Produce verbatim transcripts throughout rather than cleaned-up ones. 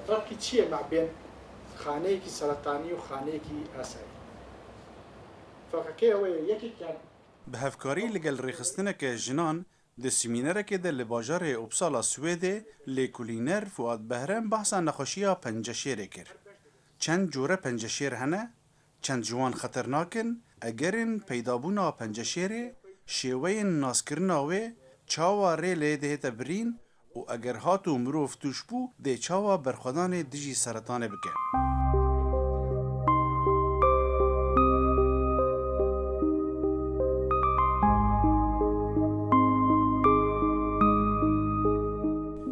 Ferqî çi ye mabên xaneyekî seretanî û xaneyekî asayî? Ferqeke ew e, yekê ker. Bi hevkarî li gel rêxistineke jinan di semînerekê de li bajarê Uppsala Swêdê lêkolîner Fuad Behrem behsa nexweşiya penceşêrê kir. Çend cûre penceşêr hene? Çend ji wan xeternak in? Egerên peydabûna penceşêrê, şêweyên naskirina wê, çawa rê lê dihête birîn û eger hat û mirov tûş bû, dê çawa berxwedanê dijî seretanê bike?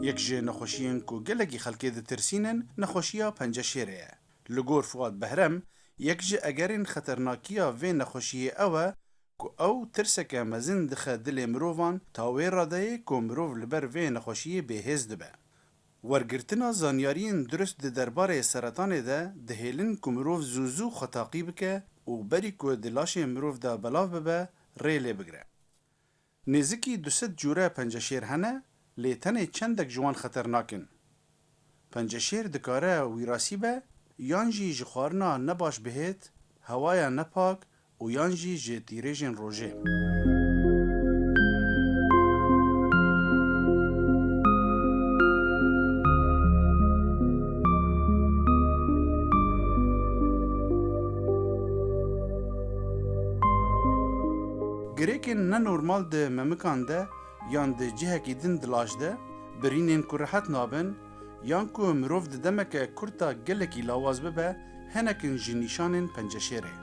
Yek ji nexweşiyên ku gelekî xelkê ditirsînin, nexweşiya penceşêrê ye. Li gor Fuad Behrem, yek ji egerên xeternakiya vê nexweşiyê ew e ku ew tirseke mezin dixe dilê mirovan, ta wê radeyê ku mirov li ber vê nexweşiyê bêhêz dibe. Wergirtina zanyariyên durust di derbarê seretanê de dihêlin ku mirov zû zû xwe taqî bike û berî ku di laşê mirov de belav bibe, rê lê bigire. Nêzikî du sed cûre penceşêr hene, lê tenê çendek ji wan xeternak in. Penceşêr dikare wîrasî be, yan jî ji xwarina nebaş bihêt, hewaya nepak û yan jî ji tîrêjên rojê. Girêkên nenormal di memikan de yan di cihekî din di laş de, birînên ku rehet nabin, yan ku mirov di demeke kurt de gelekî lawaz bibe, hinek in ji nîşanên penceşêrê.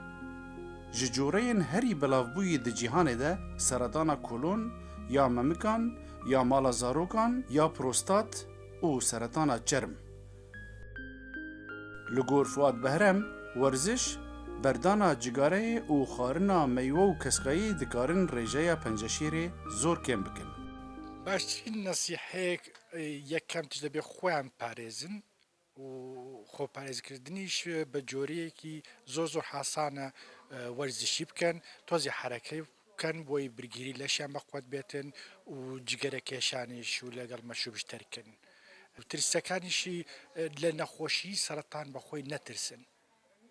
Ji coreyên herî belavbûyî di cîhanê de seretana kolon, ya memikan, ya mala zarokan, ya prostat û seretana çerm. Li gor Fuad Behrem, werziş, berdana cigareyê û xwarina meywe û keskayî dikarin rêjeya penceşêrê zor kêm bikin. Baştirîn nesîheyek, e, yekem tişt dibê xweyan parêzin û xweparêzkirdinîş bi coriyekî zor zor hasan e, werzişî bikin, tozî hereke bikin, boyî birgîrî leşiyan bi qwet bêtin û cigerekêşanîş û legal meşrûb ji terkin. Û tirsekanîşî, e, li nexweşî seretan bi xwe netirsin.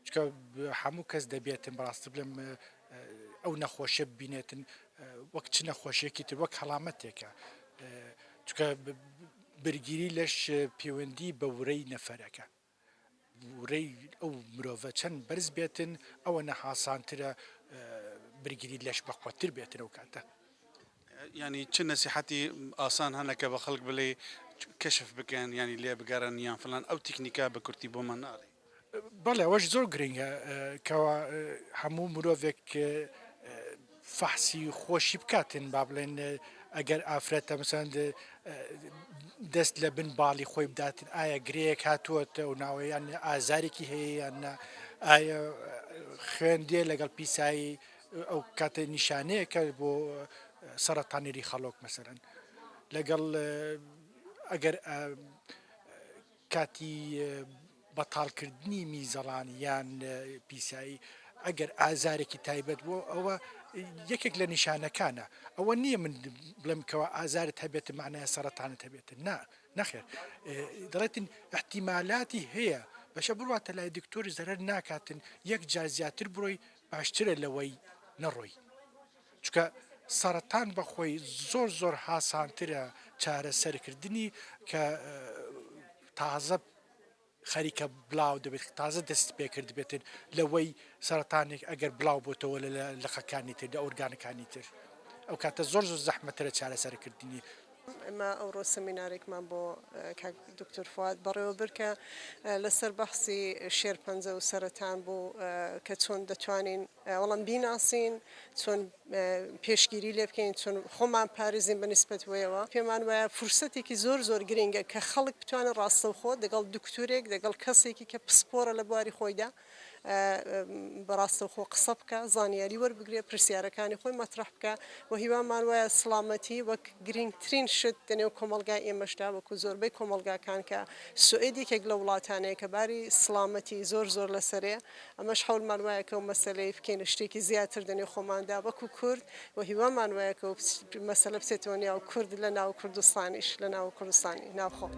Çunke bi hemû kes debêtin, bi rastî bilim, e, e, ew nexweşe bibînetin, e, wek çi nexweşiyekî tir, wek helameteke. E, çunke bi, bi, birgîrî leş, e, pêwendî bi wireyî nefereke. Wireyî ew mirove çend berz bêtin, ew ne hasantir e, e, birgîrî leş bi qwetir bêtin ew kate. Yanî çi nesîhetî asan hene ke bi xelk bilê keşif bikin, yanî lê bigerin yan filan, ew teknîka bi kurtî bo me nalê? Belê, ew jî zor girîng e, e, kewa, e, hemû mirovek, e, e, fehsî xweşî bikatin, ba bilên, e, eger afrete, mesela, de, e, dest li bin balî xwe bidatin, aya girêyek hatiye te û navê yan azarekî heye yan ne, aya, e, xwendiyê legel pîsayî, ew kate nîşaneyeke bo, e, seretanê rîxalok, meselen. Legel, e, eger, e, katî, e, betalkirdinî mîzelan yan, e, pîsayî, eger azarekî taybet bû, ew yekek li nîşanekan e. Ew niye min bilim kewa azarê taybet manaya seretanê taybet. Na, nexêr. E, deletin ihtimalatî heye. Beşe birwa te layê doktorî zerer nakatin. Yek car ziyadtir biroy baştir e li wey neroy. Çunke seretan bi xwe zor zor hasantir e çareserkirdinî ke, e, taze xerîke bilav dibit, taze dest pê kir dibitin li wey seretanek eger bilav bûtewe li, li, li xekanî tir, li organekanî tir. Ew kate zor zor zehmetir e çareserkirdinî. ئێمە ئەوڕۆ سەمینارێکمان بۆ، ئە، کاک دکتۆر فواد بەڕێوەبر کە، ئە، لەسەر بەحسی شێرپەنجە و سەرەتان بوو، ئە، کە چۆن دەتوانین، ئە، وەڵام بیناسین، چۆن، ئە، پێشگیری لێ بکەین، چۆن خۆمان پارێزین بە نیسبەت وەیەوە. پێمان وایە فرسەتێکی زۆر زۆر گرنگە کە خەڵک بتوانێت ڕاستەوخۆ دەگەڵ دکتورێک، دەگەڵ کەسێکی کە پسپۆرە لە بواری خۆیدا، ئە، بە ڕاستەوخۆ قسە بکە، زانیاری وەربگرێ، پرسیارەکانی خۆی مەترەح بکە و هیوامان وایە سڵامەتی وەک گرنگترین شت لە نێو کۆمەڵگای ئێمەشدا، وەکو زۆربەی کۆمەڵگاکان کە سوئێد یەکێک لە وڵاتانەیە کە باری سڵامەتی زۆر زۆر لەسەرێ، ئەمەش حەولمان وایە کە ئەو مەسەلەی بکەینە شتێکی زیاتر لە نێو خۆماندا وەکو کورد و هیوامان وایە کە ئەو مەسەلە بچێتەوە ناو کورد لە ناو کوردستانیش، لە ناو کوردستانی ناوخۆ.